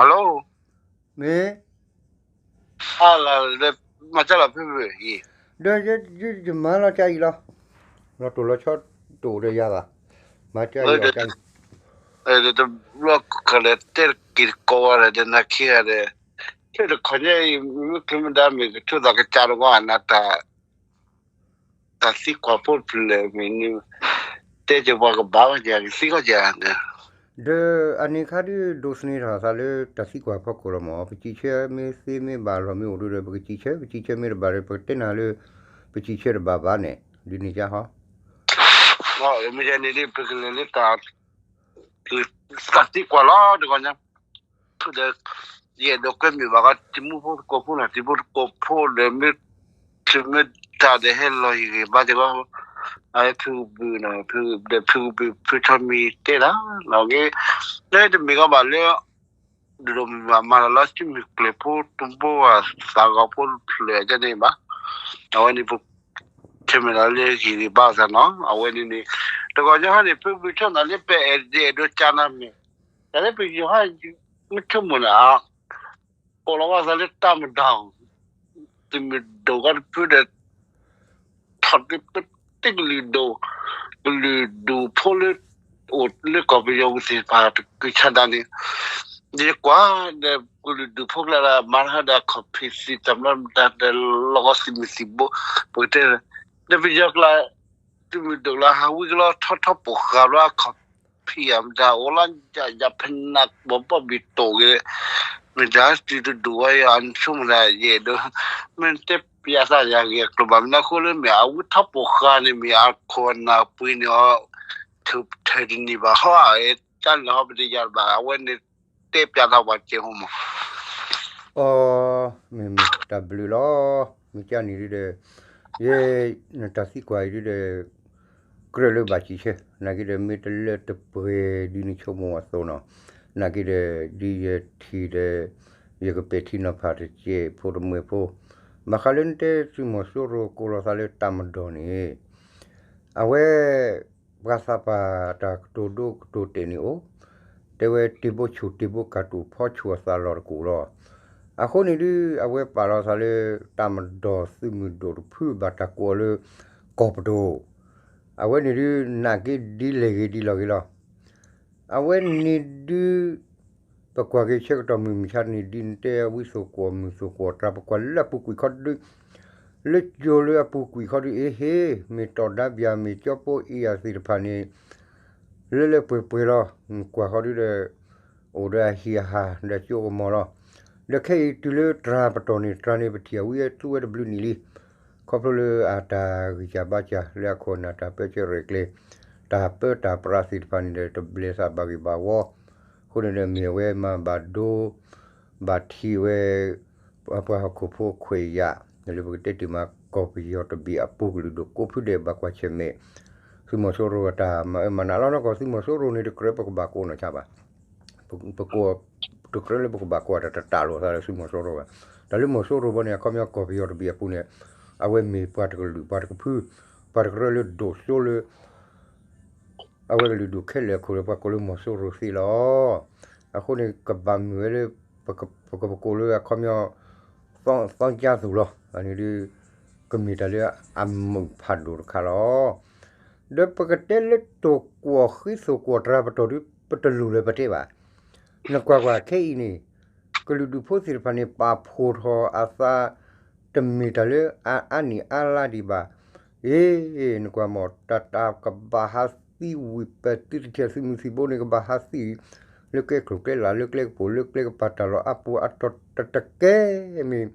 ဟဲလိၣ်, မ့ၢ်, ဟါလၢ, မၤတၢ်လီၤဖုၣ်ဖုၣ်အံၤ, ဒီးယ, ယ, ယမၤလီၤကါအံၤလီၤ, လီၤတိၢ်လီၤဆီတိၢ်ဒီးယၤဘၣ်, မၤကါအံၤလီၤကါအံၤ, တဘျီကလဲၤတဲတက့ၤတကိးဝဲဒီး ဒီးနၤခံဂၤဒီး, ခဲတခီညါအံၤ မ့မ့ၢ်ချုးမ့ၢ်ဒါမ့ၢ်ကထူၣ်သးကစၢ်တဂီၢ်နၤတၢ် တၢ်သံကွၢ်ဖိတဖျၢၣ်မ့ၢ်န့ၣ်, တဲက့ၤပှၤကဘၣ်ဝဲကသံကွၢ်ကဒီး, ဒီးအန့ၣ်ခါဒုးဒိးသန့ၤထီၣ်သးလၢတၢ်သံကွၢ်ဖီခိၣ်လီၤမး, ပစံးဆၢမ့ၢ်သ့မ့ၢ်ဘၣ်လီၤမ့ၢ်အိၣ်ဒီး ပကစံးဆၢ, ပစံးဆၢမ့ၢ်တဘၣ်ဒီး ပကတဲနၤလၢ ပစံးဆၢတဘၣ်ဘၣ်န့ၣ် ဒ်န့ၣ်ကဟီ မ့ၢ်န့ၣ်ဒ်ပကလဲၤလၢတၢ် တၢ်သံကွၢ်လီၤတဂီၢ်ညါ, ဒီး ယအဲၣ်ဒိးကွဲမုာ်ဘၣ်ဃီ တံၤမုၢ်ဖိသကိးဖိနီၤ, တံၤဖိသကိးဖိဒီး မ့ၢ်တၢ်ဒီးဟဲလီၤဟံၣ်ဂ့ၤဘၣ်တဂီၢ်, အဖုကဘုးနီၤ, ဒီးဖုကဘုးဖုထီမံၤတဲဒၣ်နီၤ, လၢတမ့ၢ်ကီဘၣ်လၢ ဒိၣ်ဒိၣ်မုၢ်မုၢ်မၤလီၤလၢ စုမုၢ်ကျၢၤဖိတဘိ သးဂီၤဖိတဖျၢၣ်ကန့ၣ်ဘၣ်, အဝဲန့ၣ် ပ ထဲမဲာ်လီၤလၢဟံၣ်ဂ့ၤဘၣ်သးနီၤ, အဝဲန့ၣ်န့ၣ် တဂီၢ်ညါဟီန့ၣ် ဖုဘုးထီၣ်နၤလၢပအဲၣ်ဒိးကၢနၤမ့ၢ်, တၢ်လၢပယီၤဟီ မ့ၢ်ဆိကမိၣ်နၤ, ကိးလီၤဘၣ်သးလၢတၢ်မဒီး, သုးမုၢ်ဒိၣ်ကီတဖုဒီး ထီၣ်တပတ့ၢ်ကလုာ်ဒိၣ်, ကလုာ်ဒူၣ်ဖိလၢ အိၣ်လၢကီၢ်ပယီၤပူၤသ့ၣ်တဖၣ်တကဆါဒၣ်န့ၣ်, ယကွၢ်ဒီးကလုာ်ဒူၣ်ဖိကျါဒီး မၤတၢ်ဒီးအခီၣ်ဖံးသံတၢ်မျၢ်မတၤဒီးလီၢ်ကီၢ်သုးမုၢ်သံၣ်ဘိ, ပကတဲ, ဒီးပယီၤကျါ သုးမုၢ်ဒိၣ်ကျါ ဟးဝံကလီထီထီပိာ်ဃာ်ဘျီအခီၣ်ဖံးအမတၤအိၣ်လီၤ ယၤယၤဖဲနးဘီဘီၣ်ဘံၣ်တိၢ်ဂ့ၤ, မ့ၢ်တၢ်တုၤတဒူၣ်ဝဲယၤ နဆိကမိၣ်ဒၣ်ယအဲၣ်ဒိး, မ့ၢ်တဲပျးသးယၤဂ့ၤအကျိၤဘၣ် မနုၤအဃိလၢမ့ၢ်အဝံထီၣ်ပိာ်ဃာ်န့ၣ် မ့ၢ်အခိၣ်အနၢ်ပှ့ၤန့ၣ်အီၤ, ထုးထၢၣ်တန့ၢ်ဘၣ်ဟီ, တၢ်လၢဟီပတယၤဘၣ် အဝဲန့ၣ်တဲပျးသးပှၤစဲးဖိမး အီ, မ့ၢ်မ့ၢ်တၢ်ဘျုးလီၤ, မ့ၢ်ကန့ၣ်ဒုဒီး, ယဲ, နတၢ်သံကွၢ်အံၤဒုဒီး, ကြၢးလၢဘၣ်စံးဆၢ, နာ်က့ဒီးမ့ၢ်တလၢတပှဲၤဒ်နဆိကမိၣ်အသိးနီၤ, နာ်က့ဒီး ဒ်ယထံၣ်ဒီး, ယကပဲာ်ထံနီၤဖးတစဲးဖိတမှဲၤဖိ, ဘၣ်ဃးလၢနတဲသုးမီၤစိရိၤကိးလီၤသးလၢတၢ်မဒီးန့ၣ်, အဝဲ ပှၤသးပှၢ်တၢ်ကတိၤဒိကတိၤတဲာ်န့ၣ်အိၣ်, တဲဝဲတ့ဘိဆူၣ်တ့ဘိကၢ်တူာ်ဖီဆူၣ်အသးလီၤတကူာ်လီၤ. အဃိန့ၣ်ဒု အဝဲပာ်လီၤသးလၢ တၢ်မဒီးသုးမုၢ်ဒိၣ်တဖုဘၣ်တၢ်ကိးအီၤလၢ ကီၢ်ပဒိၣ်, အဝဲန့ၣ်ဒု နာ်က့ဒ်လဲၣ်ဂ့ၤဒ်လီၤဂ့ၤလီၤ. အဝဲန့ၣ်ဒု ပကွၢ်က့ၤဆၢကတီၢ်မုၢ်မဆါတနံၤ ဒ်နတဲဝံသိၣ်ကွီၢ်မုၢ်သိၣ်ကွီၢ်တြၢ် ပကွၢ်လၢအပူၤကွံာ်ခီဒု လၢကၠိလၢအပူၤကွံာ်ခီဒု အ့ဟ့ မ့ၢ်တီၢ်ဒါဘၠၣ် မ့ၢ်ကၠီပိအ့ၣ်ယၤသ့ၣ်တဖၣ်န့ၣ် လၢလၢပှဲၤပှဲၤလီၤ. ကွၢ်ခီဒုဒီး အိၣ်ဒီးအဟံၣ်အဟၣ်ဒီးကၠိကမီၤလီၤ. ဒီးခဲအံၤတုၤလၢတြၢ်ပတီၢ်န့ၣ် တြၢ်န့ၣ် ပထံၣ်အဝံအသူဝဲတဘျုးနံၣ်လံ. ခီဖျိလၢအတၢ်ဂံၢ်စၢ်ဘါစၢ် လၢအခိၣ်အနၢ်တၢ်ပၢဆှၢရဲၣ်ကျဲၤ တၢ်ပၢတၢ်ပြးသ့ၣ်တဖၣ်န့ၣ်ဒီး တဘျဲးသးဘၣ်ဂ့ၢ်ဘၣ်ဝီ, အဃိန့ၣ်ဒီးမ့ၢ်အဝဲမၤဘၣ်ဒိ ဘၣ်ထံးဝဲ ပှၤဟီၣ်ခိၣ်ဖိခွဲးယာ် လၢပကတဲတ့ၢ်မး ကီၢ်ပယီၤတဘ့ၣ်အပူၤကလုာ်ဒိၣ်ကိးဖုဒဲး ဘၣ်ကွၢ်ဆၢၣ်မဲာ် သုးမီၤစိရိၤအတၢ်မၤအၢမၤနးလီၤ. နီၢ်ကီၢ်သုးမီၤစိရိၤန့ၣ် တကြၢးပကဘၣ်ကိးနီၢ်ဆါဘၣ်. ပကိး တကြၢးလၢပကဘၣ်ကိးတၢ်တတၢ်လိာ်သးလၢသုးမီၤစိရိၤဘၣ်. တၢ်လၢမီၤစိရိၤဘီန့ၣ် အခီပညီကီၢ်ပယီၤတဘ့ၣ်အပူၤန့ၣ် အဝဲမ့ၢ်ပှၤတကလုာ် ပှၤတကဖု ပှၤတကရၢလၢဒိၣ်စိလၢ အဝဲကလုာ်ဒိၣ်ခဲလၢာ်အခိၣ်ဒီး ပှၤကိးလၢမီၤစိရိၤသ့လီၤ. အဃိန့ၣ် ကဘၣ်မုာ်ဝဲလၢ ပကပကိးလၢအခီပညီ သီကၠါသူၣ်လီၤ. အန့ၣ်ဒု ကမ့ၢ်တၢ်လၢအမုာ်ဖးဒိၣ်တခါလီၤ. ဒီးပကတဲလၢတိၢ်ကွီၢ်ဃံသိၣ်ကွီၢ်တြၢ်ပတီၢ်ဒု ပတလိၣ်လၢပတဲဘၣ်. နကွၢ်ကွၢ်ခဲအံၤန့ၣ် ကလုာ်ဒူၣ်ဖိသ့ၣ်တဖၣ်န့ၣ် ပာ်ဖှိၣ်ထီၣ်အသး တမ့ၢ်တၢ်လၢအအါနံၣ်အါလါဒံးဘၣ်. အ့ နကွၢ်မး တၢ်တၢ်ကဘၣ်ဟးသံဝံၤ ပသုတထံၣ်သုးမုၢ်သံၣ်ဘိန့ၣ် ကဘၣ်ဟးသံ လၢကျဲကျိၤကျဲလာ် လၢကျဲကပိာ် လၢကျဲကပၤ တၢ်လီၢ်အါပူၤအါတီၤတကဲမ့ၢ်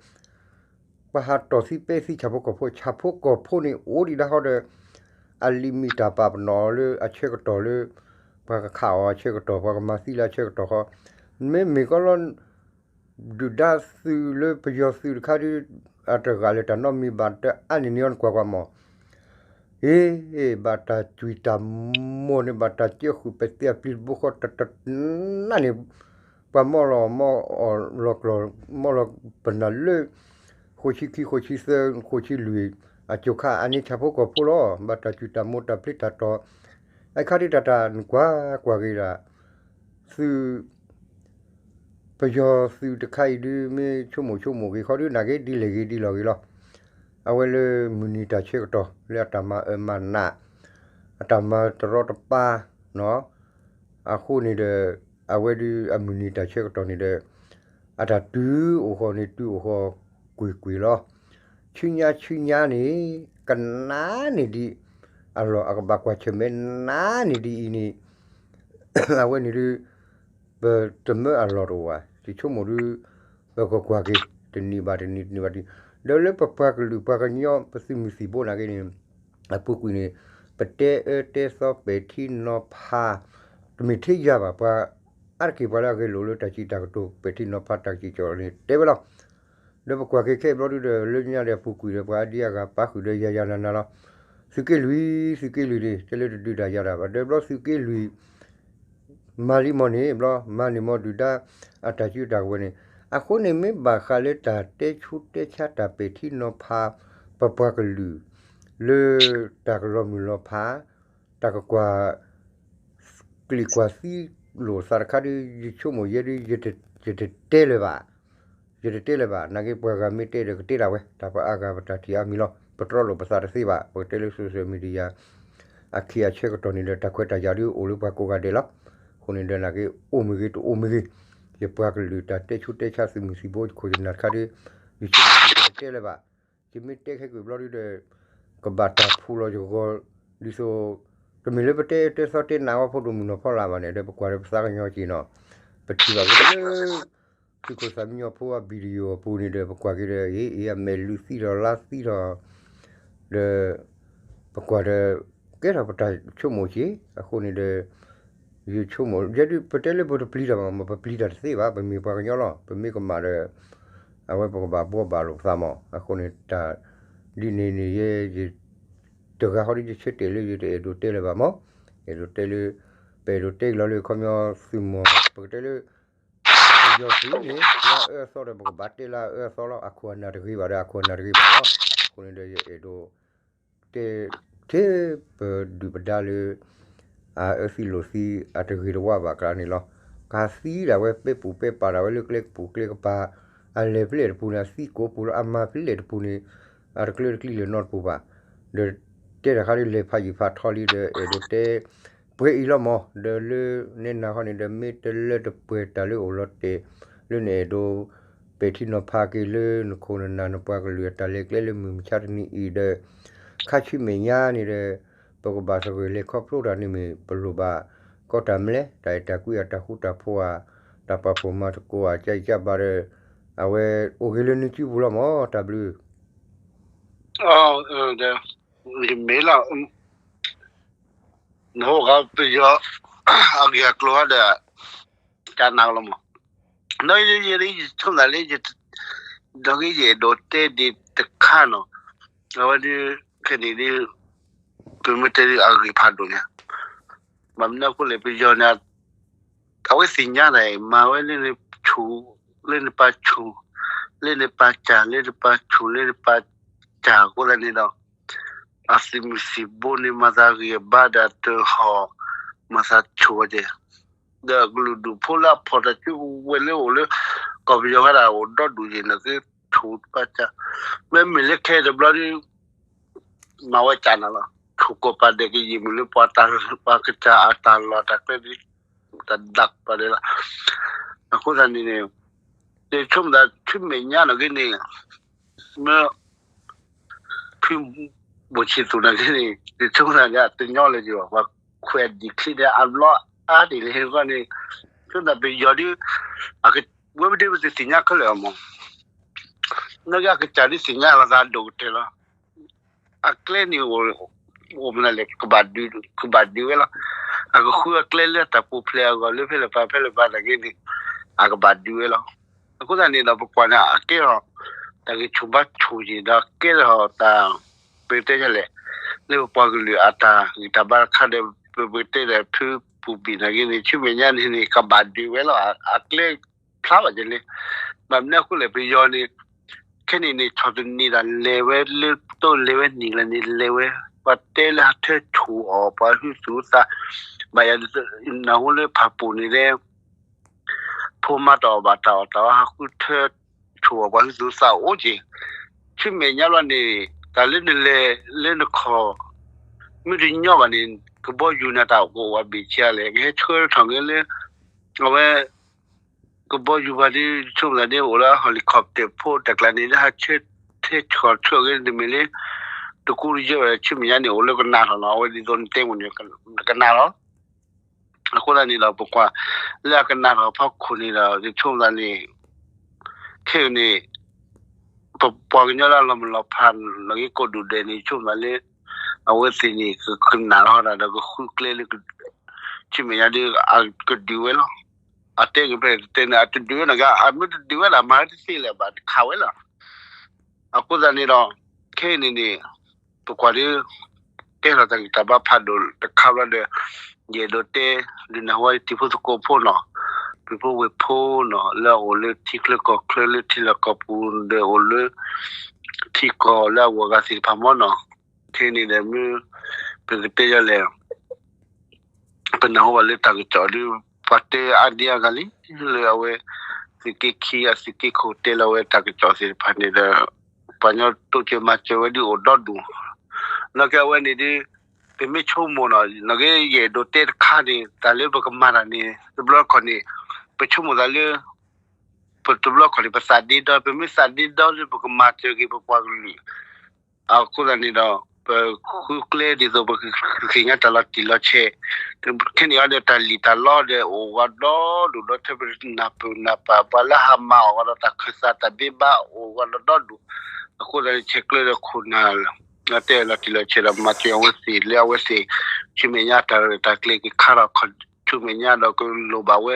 ပှၤဟးတီၢ်သံပဲသံဆၣ်ဖိကီၢ်ဖိ ဆၣ်ဖိကီၢ်ဖိန့ၣ် အိၣ်ဒံးဒၣ်ဃီဒီး အလံာ်မံၤတၢ်ပာ်ပနီၣ်လၢအဆၢကတီၢ်လၢ ပှၤကခးအီၤအဆၢကတီၢ် ပှၤကမၤသံလၢအဆၢကတီၢ်ဃီ မ့မ့ၢ်ကီလီၤ ဒုၣ်ဒါသုးလၢပယီၤသုးတခါဒု အတဂၤလၢတၢ်နီတမံၤဘၣ် တအါန့ၢ်န့ၢ်အီၤ နကွၢ်ကွၢ်မး အ့ ဘၣ်တၢ်ကွံၢ်တၢ်မိၢ်န့ၣ် ဘၣ်တၢ်ကၢဃုာ်ပသံအပျံၤတဘိဃီ တတနါန့ၣ် ပှၤမီၢ်လီၤမီၢ်လီၤကျီၢ် မီၢ်လီၤပနၢ်လၢ ဃိးဆံခံ ဃိးဆံသၢ ဃိးဆံလွံၢ် အစိၤခါ အန့ၣ်ဆၣ်ဖိကီၢ်ဖိလီၤ. ဘၣ်တၢ်ကွံၢ်တၢ်မိၢ်တၢ်ဖျ့တၢ်တီၤ အခါဒုတၢ်တၢ်နကွၢ်ကွၢ်က့ၤဒၣ် သုး ပယီၤသုးတခါအံၤဒုး မ့ၢ်ဆိကမိၣ်ဆိကမိၣ်ဂ့ၤခီဒုး နာ်က့ဒ်လဲၣ်ဂ့ၤဒ်လဲၣ်ဂ့ၤလီၤ. အဝဲလၢမုၢ်နံၤတၢ်ဆၢကတီၢ် လၢအတၢ်မၤအၢမၤနး အတၢ်မၤတရီတပါ အဃိန့ၣ်ဒီး အဝဲဒုးအမုၢ်နံၤတၢ်ဆၢကတီၢ်န့ၣ်ဒီး အတၢ်တုၤအိၣ်ဃီန့ၣ် တုၤအိၣ်ဃီကွ့ၢ်ကွ့ၢ်လီၤ. ဆူညါဆူညါန့ၣ် ကနးန့ၢ်ဒံးအလီၢ် အကဘၣ်ကွၢ်ဆၢၣ်မဲာ်နးန့ၢ်ဒံးအံၤန့ၣ် အဝဲန့ၣ်ဒုး ပတမၢအလီၢ်တအိၣ်ဘၣ်. ယဆိကမိၣ်ဒုး ပကကွၢ်က့ၤ တနံၤဘၣ်တနံၤ တနံၤဘၣ်တနံၤ ဒီးလၢပပှၤကလုာ်ပှၤကညီ ပသုးမုၢ်သံၣ်ဘိနာ်က့န့ၣ် အပူၤကွံာ်န့ၣ် ပတဲအၢတဲသီပဲာ်ထံနီၤဖး တမ့ၢ်ထဲယၤဘၣ် ပှၤအါတက့ၢ်ပှၤလၢအဂဲၤလိာ်လၢတၢ်စံးတၢ်ကတိၤ ပဲာ်ထံနီၤဖးတၢ်ကစီၣ်န့ၣ် တဲဝဲလီၤ. ဒီးပကွၢ်က့ၤခဲအံၤဘျီဒုးဒီး လၢညါဒီးအပူၤကွံာ်ဒီး ပှၤအါဒံအါဂၤပာ်ဃုာ်ဒီးယၤယၤနၤနၤလီၤ. သုးက့လွံၢ် သုးက့လွံၢ်န့ၣ် တဲလၢတဒုးတၢ်ယၤတၢ်ဘၣ် ဒီးဘျီသုးက့လွံၢ် မၤလံမီၢ်န့ၣ်ဘျီ မၤန့ၢ်မီၢ်ဒုၣ်ဒါအတၢ်စုတၢ်ကဝဲၤန့ၣ် အဃိန့ၣ်မ့ၢ်ဘၣ်ဃးလၢတၢ်တဲဆူးတဲဆါတၢ်ပဲာ်ထံနီၤဖး ပပှၤကလုာ် လၢတၢ်ကလီၤမုၢ်လီၤဖး တၢ်ကကွၢ် ကလံၤကွၢ်သံလိာ်သးတခါဒုး ယဆိကမိၣ်ယဲဒုး ယတတဲလၢၤဘၣ်. ယတတဲလၢၤဘၣ် နာ်က့ပှၤဂၤမ့ၢ်တဲဒီးကတဲဒၣ်ဝဲ တၢ်ပှၤအါဂၤပတၢ်ထံၣ်အါမံၤလီၤ. ပတြီလိာ်ပသးတသ့ဘၣ် ပကတဲလၢ social media အခံအဆၢကတီၢ်န့ၣ်ဒီး တၢ်ခွဲးတၢ်ယာ်ဒုးအိၣ်လၢပှၤကိးဂၤဒဲးလီၤ. အဃိန့ၣ်ဒီးနာ်က့အိၣ်မ့ၢ်ဂ့ၤတအိၣ်မ့ၢ်ဂ့ၤ ယပှၤကလုာ်တၢ်တဲဆူးတဲဆါသုးမုၢ်သံၣ်ဘိယခိၣ်ယနၢ်တခါဒုး ယဆိကမိၣ်ယတတဲလၢၤဘၣ်. ယမ့ၢ်တဲခဲကွံာ်ဘျီဒုးဒီး ကဘၣ်တၢ်ဖူလီၤယဂီၢ် ဒ်သိး တမ့ၢ်လၢပတဲတဲသီတဲနးအီၤဖိဒိၣ်မုၢ်နီၤဖီလာ်ဘၣ်န့ၣ်ဒီး ပကွၢ်ဒီးပသးကညီၤက့ၤနီၤ ပထံၣ်ဘၣ်က့ၤလၢ သုးခိၣ်သၣ်မံညီၤဖိအ video အပူၤန့ၣ်ဒီး ပကွၢ်က့ၤဒီး အ့ အ့ အမဲာ်လုၢ်သံဒီးလါသံဒီး ဒီး ပကွၢ်ဒီး ကဲထီၣ်ပတၢ်ဆိကမိၣ်က့ၤ အဃိန့ၣ်ဒီး ယဆိကမိၣ် ယဲဒုး ပတဲလၢပတပျံၤတၢ်ဘၣ်မး ပပျံၤတၢ်တသ့ဘၣ် ပမ့ၢ်ပှၤကညီလီၤ ပမ့ၢ်ကမၣ်ဒီး အဝဲပကဘၣ်ဘှီဘၣ်လိာ်ပသးမး အဃိန့ၣ်တၢ် ဒ်န့ၣ်န့ၣ်ယဲ ယ တဂၤဃီဒ်ယဆၢတဲာ်လၢယတအဲၣ်ဒိးတဲလၢၤဘၣ်မး အဲၣ်ဒိးတဲလၢ ပအဲၣ်ဒိးတဲကလီၤလၢခီပညီသုးမီၢ် ပကတဲလၢ ပယီၤသုးန့ၣ် လၢအအၢအသီဒီး ပကဘၣ်တဲလၢအအၢအသီလီၤ အခိၣ်အနၢ်တဂ့ၤဘၣ်ဒီး အခိၣ်အနၢ်တဂ့ၤဘၣ်လီၤ အဃိန့ၣ်ဒီးယအဲၣ်ဒိး တဲ ထဲပဒုၣ်ပဒါလၢ အအၢသံလိာ်သံ အတဂ့ၤတဝါဘၣ်ကျါန့ၣ်လီၤ. ကသံဒၣ်ဝဲ ပဲပူၤပဲပာ်ဒၣ်ဝဲလၢကျဲကပူၤကျဲကပၤ အလဲၤဖဲလဲၣ်တပူၤန့ၣ် အသံကိးပူၤလီၤ အမၤဖဲလဲၣ်တပူၤန့ၣ် အတကျၢတကျံလၢၤနီတပူၤဘၣ်. ဒီးတဲတၢ်ခါဒ်လဲၤဖးယံာ်ဖးထီလံဒီး အဲၣ်ဒိးတဲ ပှဲၤအံၤလီၤမး ဒီးလၢနဲနၤဃီန့ၣ်ဒီး မ့ၢ်တလၢတပှဲၤတၢ်လၢအိၣ်လီၤတဲာ် လၢနအဲၣ်ဒိး ပဲာ်ထံနီၤဖးက့ၤလၢနခိၣ်နနၢ် နပှၤကလုာ်အတၢ်လဲၤကျဲလၢမုၢ်မဆါတနံၤအံၤဒီး ခါဆူမဲာ်ညါန့ၣ်ဒီး ပကဘၣ်သဂၢၢ်လဲၤခီဖျိတၢ်န့ၣ်မ့ၢ် ပလိၣ်ဘၣ်ကီးတၢ်မလဲၣ် တၢ်အဲၣ်တၢ်ကွံအတၢ်ဃူတၢ်ဖိးဧါ တၢ်ပာ်ဖှိၣ်မၤသကိးဧါ ကၢ်အံၤကၢ်ဘၣ်ဒီး အဝဲအိၣ်ဂ့ၤလၢနစုပူၤလီၤမး တၢ်ဘျုး ဒီး ယမ့ၢ်လီၤ နဟိၣ်ဃီပယီၤ အဂ့ၢ်အကျိၤဟီဒီး ကနၣ်လီၤမး ဒီးယဲဒ်ယဆိကမိၣ်လၢ ဒီးကယအဲၣ်ဒိးတဲဒ်တခါနီၤ အဝဲဒ် ခဲန့ၣ်ဒ် ပမ့ၢ်တဲဒ်အဂ့ၢ်ဖးဒိၣ်န့ၣ် ဘၣ်မနုၤအဃိလဲၣ် ပယီၤန့ၣ် အဝဲသ့ၣ်ညါတၢ် မၤဝဲလၢနဆူၣ် လၢနပာ်ဆူၣ် လၢနပာ်စၢ် လၢနပာ်ဆူၣ် လၢနပာ်စၢ်အဃိသတးန့ၣ်ဒီး အသုးမုၢ်သံၣ်ဘိန့ၣ် မၤသးဂ့ၤဘၣ်ဒီးတဟီၣ် မၤသးဆူၣ်ဝဲက့ၤ ဒီးကလုာ်ဒူၣ်ဖိလၢအဖီၣ်တၢ်စုကဝဲၤလၢအိၣ်လၢ ကီၢ်ပယီၤဝဲဒၣ်အိၣ်ဒီဒူၣ်ယဲၢ်န့ၣ် ကဆူၣ်တပာ်စၢ် မ့မ့ၢ်လၢခဲအံၤတဘျီဒီး မၤဝဲကနၣ်လီၤ ဆူၣ်ကိးပာ်ဒဲးကယံာ်မုၢ်လၢပှၤတၢ်ပှၤကစၢ်အတၢ်လီၢ်တၢ်ကျဲ တၢ်ဒၣ်ပာ်ဒဲးလီၤ အဃိသတးန့ၣ်န့ၣ် ယဆိကမိၣ်သးဆူမဲာ်ညါနီၢ်ကီၢ်န့ၣ် မ့ၢ် ဖုဘိၣ်ဆံးသူၣ်နာ်က့န့ၣ် ယဆိကမိၣ်သးန့ၣ် တညီလၢၤက့ၤဘၣ် ပှၤခွဲးဒံးချံဒီးအဘျီအါဒံးလၢဟ့ၣ်ဂီၢ်န့ၣ် ဆိကမိၣ်သးပယီၤဒ် ဝဲပဒ့ပတသ့ၣ်ညါခဲလၢာ်အမး နီၢ်ကီၢ်အကစၢ်ဒ်သ့ၣ်ညါလီၤသးဒိၣ်ကတၢၢ်လီၤ အကျဲန့ၣ် အိၣ်မနုၤလဲၣ် ကဘၣ်ဒုးဝဲလီၤ အကဃုအကျဲလၢတၢ်ပူၤဖျဲးအဂီၢ်လၢဖဲလဲၣ်ပၤဖဲလဲၣ်ပၤနာ်က့န့ၣ် အကဘၣ်ဒုးဝဲလီၤ အဃိသတးန့ၣ်ဒီးပကွၢ်န့ၣ် အကဲထီၣ် တၢ်ဂံၢ်ဆူၣ်ဘါဆူၣ်ယံာ်ဒီးကဲထီၣ်တၢ် ပတဲလဲၣ် လၢပပှၤကလုာ်အတၢ်ဂံၢ်တၢ်ဘါတခါဒီး ပပတဲဒီးဖုပူၤဘံၣ်နာ်က့န့ၣ် ဆူမဲာ်ညါန့ၣ်န့ၣ် ကဘၣ်ဒုးဝဲလီၤ အကျဲဖျါဘၣ်ကလဲၣ် ဘၣ်မနုၤအဃိလဲၣ် ပယီၤန့ၣ် ခဲန့ၣ်န့ၣ် ဆီၣ်တနံၤတၢ်လဲၤဝဲလၢတိလဲၤဝဲနံၤလၢန့ၣ်လဲၤဝဲ ပှၤတဲလၢဟးထၢဆူၣ်အီၤ ပှၤဟုသူၣ်သး ဘၣ်ယၤ နၢ်ဟူလၢဖးပူၤန့ၣ်လၢ ဖ ဖိမါတအီၣ်ဘၣ်တၢ်အီၣ်တၢ်အီ ဟးဃုထၢဆိၣ်အီၣ်ပှၤဟုသူသးအိၣ်က့ၤ, ဆူမဲာ်ညါဘျီန့ၣ် တၢ်လၢနလဲၤလၢနခီၣ် မ့ၢ်တညီဘၣ်န့ၣ် ကဘီယူၤန့ၣ်တၢ်ကအိၣ်ဝဲဘ့ၣ်ဆ့လဲၣ် ကဟဲဆှၢထီၣ်က့ၤလၢ အဝဲ ကဘီယူၤပှၤဒ်ဆိကမိၣ်သးဒ်အိၣ်လၢ helicopter ဖိတၢ်ကျါန့ၣ် ဒ်ဟးဆှၢထဲဆီၣ်ဆှၢက့ၤတမ့ၢ်လၢ တကူတယၢၢ်ဘၣ် ဆူမဲာ်ညါန့ၣ် အိၣ်လၢကနၣ်ထီၣ်နီၤ အဝဲဒ်သိးနတဲမ့ၢ်န့ၣ် ကနၣ်လီၤ. အဃိသတးန့ၣ်ဒီး ပကွၢ်လၢအကနၣ်ထီၣ်ဖီခိၣ်န့ၣ်ဒီး ယဆိကမိၣ်သးန့ၣ် ခဲအံၤန့ၣ် ပပှၤကညီလၢအလီၤမုၢ်လီၤဖး နီၣ်ဂံၢ်ကိးဒူၣ်ဒဲးန့ၣ် ယဆိကမိၣ်သးလၢ အဝဲသ့ၣ်န့ၣ် ကကနၣ်ထီၣ်ဒၣ်ဒီးကဃုကျဲလၢ ဆူမဲာ်ညါဒီး အကဒုးဝဲလီၤ. အတဲက့ၤဖဲတဲန့ၣ် အတဒုးဝဲနီၢ်ကီၢ် အမ့ၢ်တဒုးဝဲဒၣ် မၤတသ့လၢၤဘၣ်တခါဝဲလီၤ. အဃိသတးန့ၣ်ဒီး ခဲအံၤန့ၣ်န့ၣ် ပကွၢ်ဒီး ကဲထီၣ်တၢ်ဂံၢ်တၢ်ဘါဖးဒိၣ်တခါဘျီဒီး ယအဲၣ်ဒိးတဲ ဒုးနၢ်ဟူဝဲတံၤဖိသကိးဖိနီၤ, ပုၢ်ဖိဝဲၢ်ဖိနီၤ လၢအအိၣ်လၢထံချၢကီၢ်ချၢလၢထံလီၢ်ကီၢ်ပူၤဒီးအိၣ်လၢ ထံကီၢ်လၢအဂုၤအဂၤသ့ၣ်တဖၣ်မ့ၢ်နီၤ, ခဲအံၤန့ၣ်ဒီးမ့ၢ် ပကတဲယလဲၣ် ပနၢ်ဟူဘၣ်လၢတၢ်ကစီၣ်ဒီး ပှၤတဲအါဒံအါဂၤလံ လၢအဝဲ သုးက့ခံအသုးက့ခိၣ်တဲလီၤဝဲတၢ်ကစီၣ်သ့ၣ်တဖၣ်န့ၣ်ဒီး ပှၤကညီတိစၢၤမၤစၢၤဝဲဒ်အိၣ်ဒီဒူၣ်, နာ်က့အဝဲန့ၣ်ဒီး ပမ့ၢ်ဆိကမိၣ်နီၤ နာ်က့ယအဲၣ်ဒိးတဲတခါန့ၣ် တၢ်လၢပကမၤတၢ်န့ၣ် တဘျီတခီၣ်န့ၣ် ပဆိကမိၣ်သးလၢ ပတဘျီတခီၣ်န့ၣ် ပသးဒ့ဒီ ပမ့ၢ်သးဒ့ဒီလၢပကမၤစၢၤက့ၤပပှၤကလုာ် အဃိသတးန့ၣ်ဒီး ပဃုကျဲဒ်သိးပကသ့ၣ်ညါတၢ်လီၤတံၢ်လီၤဆဲး, ခဲန့ၣ်အီၤဒီးတၢ်လံၣ်တၢ်လီဒီးအိၣ်ဝဲဒီဒူၣ်ဒီထၢ ပနၢ်ပၢၢ်နၢ်ပၢၢ် ပှၤလၢဟးမၤအီၣ်ဝဲဒီးတၢ်ခၢၣ်သးတၢ်ဘ့ဘါအိၣ်ဝဲဒီဒူၣ်, အဃိသတးန့ၣ် ဆဲးကျၢဒီးခိၣ်နၢ် တဲလီၤတံၢ်လီၤဆဲးဒီးမၤစၢၤအဝဲသ့ၣ်လၢအဝဲသ့ၣ် ဆူမဲာ်ညါတၢ်ရဲၣ်တၢ်ကျဲၤက့ၤခါထီၣ်ခီၣ်ဆူမဲာ်ညါဒီးကလိၣ်ဘၣ်ဝဲ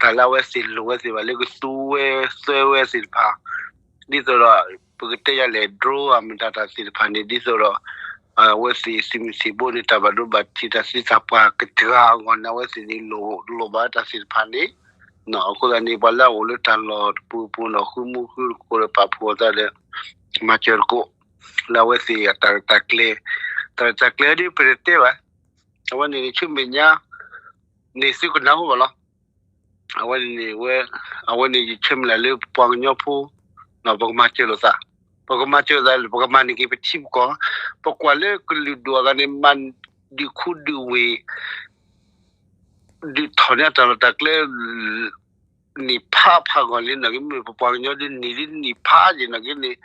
တၢ်လၢအဝဲသ့ၣ်လိၣ်ဝဲသ့ၣ်ဘၣ်လၢကသူဝဲသၢဝဲသ့ၣ်တဖၣ် ဒ်သိးဒီး ပကတဲယလဲၣ် drone အမတၤတၢ်သ့ၣ်တဖၣ်န့ၣ် ဒ်သိးဒီး အဝဲသ့ၣ်သုးမုၢ်သံၣ်ဘိန့ၣ် တၢ်ဘၣ်ဒိဘၣ်ထံးတၢ်သံတၢ်ပှၢ်ကတဂၤအဂီၢ်န့ၣ် အဝဲသ့ၣ်န့ၣ်လိၣ်ဘၣ်တၢ်သ့ၣ်တဖၣ်န့ၣ်, အဃိသတးန့ၣ် ပှၤလၢအအိၣ်လၢတၢ်လီၢ်တပူၤပူၤဒီး ဃုမူဃုတကိးဒီးပာ်ဖှိၣ်အသးဒီး မၤစၢၤတကိး လၢအဝဲသ့ၣ်အတၢ်ရဲၣ်တၢ်ကျဲၤ, တၢ်ရဲၣ်တၢ်ကျဲၤဒ်ပတတဲဘၣ်, အဝဲန့ၣ်န့ၣ် ဆူမဲာ်ညါ န့ၣ်သုကနၢ်ဟူဘၣ်လီၤ. အဝဲန့ၣ်ဝဲ အဝဲန့ၣ်ယဆၢမုၢ်လၢ်လၢပပှၤကညီဖိ ပကမၤစၢၤလိာ်သး, ပကမၤစၢၤလိာ်သး ပကမၤန့ၢ်က့ၤပထံပကီၢ်, ပကွၢ်လၢကလုာ်ဒူၣ်အဂၤန့ၣ် မၤဒုးခူဒုးဝ့ၢ် ဒုးထီၣ်န့ၢ်တၢ်လီၢ်တၢ်ကျဲ နံၣ်ဖးဖးဂီၢ်လံန့ၣ်က့ မ့ၢ်ပပှၤကညီဒ်နံၣ်ဒ်နံၣ်ဖးယံာ်န့ၣ်က့န့ၣ်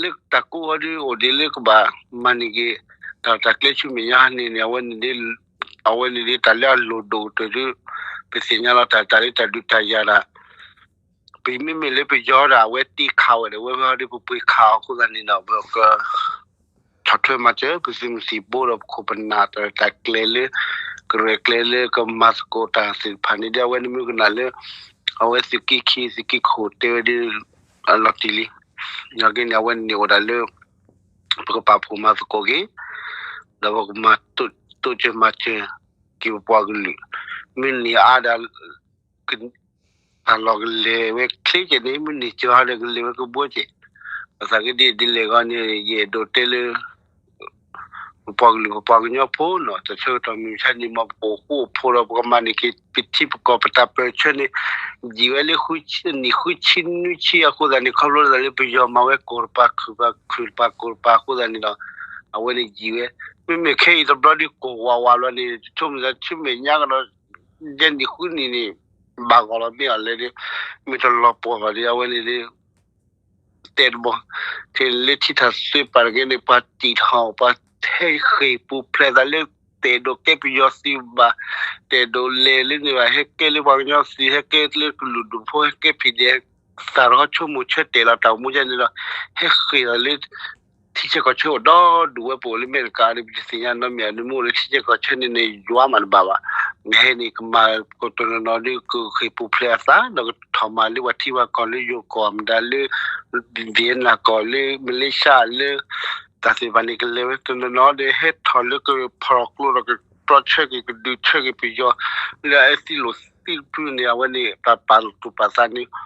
လၢတၢ်ကိးအီၤဒ်အိၣ်ဒ်လၢကဘၣ်မၤန့ၢ်က့ၤ တၢ်လီၢ်တၢ်ကျဲဆူမဲာ်ညါန့ၣ်န့ၣ် အဝဲန့ၣ်ဒ် အဝဲန့ၣ်ဒ်တၢ်လၢအလိၣ်ဒိၣ်ကတၢၢ်ဒ် ပသ့ၣ်ညါလီၤတၢ်တၢ်လၢတၢ်ဒုးတၢ်ယၤတၢ် ပမ့မ့ၢ်လၢပယီၤဒီး အဝဲတ့ခးဝဲဒီး ဝဲဝဲဒ်ပပှ့ၤခးအီၤအဃိသတးန့ၣ်ဒီး ပက ဆီၣ်ထွဲမၤစၢၤ ပသုးမုၢ်သံၣ်ဘိဒီးပခိၣ်ပနၢ်တၢ်ရဲၣ်တၢ်ကျဲၤလၢ ကရဲၣ်ကျဲၤလၢကမၤသကိးတၢ်သ့ၣ်တဖၣ်န့ၣ် ဒ်အဝဲန့ၣ်မ့ၢ်ကနၣ်လၢ အဝဲသုးက့ခံ သုးက့ခိၣ်တဲဝဲဒ် အလီၤတံၢ်လံ. နာ်က့န့ၣ် အဝဲန့ၣ်အိၣ်ဒၣ်လၢ ပကပာ်ဖှိၣ်မၤသကိးက့ၤ ဒီးပကမၤတိစၢၤမၤစၢၤက့ၤပပှၤကလုာ် မ့ၢ်န့ၢ်အါဒၣ် တၢ်လီၢ်ကလဲၤဝဲချ့ကဲန့ၣ် မ့ၢ်န့ၢ်စှၤဒီးကလဲၤဝဲကဘှီကဲ, ဘၣ်ဆၣ်က့ဒ်လဲၣ်ဂီၢ်န့ၣ် ယအဲၣ်ဒိးတဲလၢ ပပှၤကလုာ်ပပှၤကညီဖိနီၤ တၢ်ဆၢကတီၢ်မုၢ်မဆါန့ၣ် မ်ပအိၣ်ဃူအိၣ်ဖိးဒီး ပကမၤန့ၢ်က့ၤပထံပကီၢ်ပတၢ်ပၢၢ်ဆၢန့ၣ် ယံာ်ဝဲလၢ နံၣ်ဃုဆံနွံဆံအဃိသတးန့ၣ် ခီဖျိလၢပယီၤမၤဝဲကီၢ်တပၤခုၣ်တပၤခုၣ်တပၤအဃိသတးန့ၣ်ဒီး အဝဲန့ၣ်ယံာ်ဝဲ မ့မ့ၢ်ခဲအံၤတဘျီဒ်ကိၢ်ဝးဝးဘျီန့ၣ် ဆိကမိၣ်သးဆူမဲာ်ညါကဒီး ယဲၢ်နံၣ်ဃုနံၣ်န့ၣ် ဘၣ်ဂီၢ်လီၤမ့ၢ်အီၤလဲၣ်ဒီး မ့ၢ်တလီၤပှီၢ်ဘၣ်ဒီး အဝဲန့ၣ်ဒီး တဲတဘီ ထဲလၢထံထၣ်သ့ပာ်တက့ၢ်န့ၣ် ပှၤတံာ်ထီၣ် ပှၤဟဲဃ့ၢ်ပူၤဖျဲးသးလၢ တအဲၣ်ဒိးကဲပယီၤသုးဘၣ်, တအဲၣ်ဒိးလဲၤလၢန့ၣ်ဘၣ်, ဟဲကဲလၢပှၤကညီသုး, ဟဲကဲလၢကလုာ်ဒူၣ်ဖိ, ဟဲကဲ ဖံးဒဲး သးတဟီဆိကမိၣ်ဆၢတဲာ်လီၤတၢ်အိၣ်မူဒ်န့ၣ်ဒီး ဟဲဃ့ၢ်သးလၢ ထံဆၢကီၢ်ဆၢအိၣ်ဒီဒူၣ်ဝဲ ပအိၣ်လၢအမဲရကၤန့ၣ် ပတသ့ၣ်ညါနီတမံၤ နမ့ၢ်အိၣ်လၢထံဆၢကီၢ်ဆၢန့ၣ်န့ၣ် ယွၤမးတဘၣ်ဘၣ်. နဟဲန့ၣ် ကမၤကတနီၤနီၤဒီး ကဃ့ၢ်ပူၤဖျဲးအသး ဒီးကထီၣ်မၤလၢပှၤထံပှၤကီၢ်လၢယိၤကီၢ်မတၤလၢ Vietnam ကီၢ်လၢ Malaysia လၢ တၢ်သ့ၣ်တဖၣ်န့ၣ် ကလဲၤဝဲတနီၤနီၤဒီး ဟဲထီၣ်လၢကဖီၣ်ကျိဒီးကတြီဆၢက့ၤ ကဒုးဆၢက့ၤပယီၤ လၢအအဲၣ်သံလိာ်သံတဖုန့ၣ် အဝဲန့ၣ် ပပာ်သူၣ်ပာ်သးန့ၣ်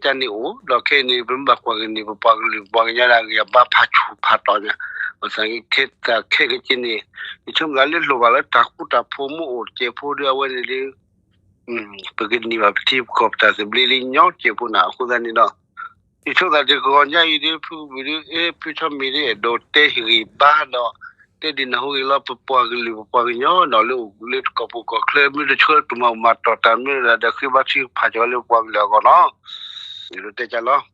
ကန့ၣ်အိၣ် ဒီးခဲအံၤန့ၣ် ပမ့ၢ်ဘၣ်ကွၢ်က့ၤန့ၣ် ပပှၤကလုာ်ပှၤကညီဒၣ်ဂ့ၤအဘါဖးဆူၣ်ဖးတီၤညါ ဘၣ်ဆၣ်ခဲတၢ်ခဲကက့န့ၣ် ယဆိကမိၣ်လၢလိၣ်ဘၣ်လၢတၢ်ဃူတၢ်ဖိးမ့ၢ်အိၣ်တစဲးဖိဒီး အဝဲန့ၣ်ဒီး ပကန့ၢ်ဘၣ်ပထံပကီၢ်ပတၢ်သဘျ့လၢညီစဲးဖိန့ၣ် အဃိသတးန့ၣ်ဒီး ယဆိကမိၣ်သးတဂီၤညါအံၤဒ် ဖုကဘုးဒ် အဲ ဖုထီမ့ၤဒ် အဲၣ်ဒိးတဲဟ့ၣ်ဂံၢ်ဘါဒီး တဲဒုးနၢ်ဟူဂ့ၤလီၤ ပပှၤကလုာ်ပပှၤကညီဒီး လၢအိၣ်လၢတကီၢ်ပူၤကီၢ်ချၢ မ့ၢ်တဆှၢတၢ်မၤမၤတီၢ်တၢ်မ့ၢ်ဒၣ်ဒီး ဃ့ဘါထုကဖၣ်က့ၤလၢပပှၤကလုာ်အဂီၢ်နီၤ. ယဒိးတဲကလီၤ.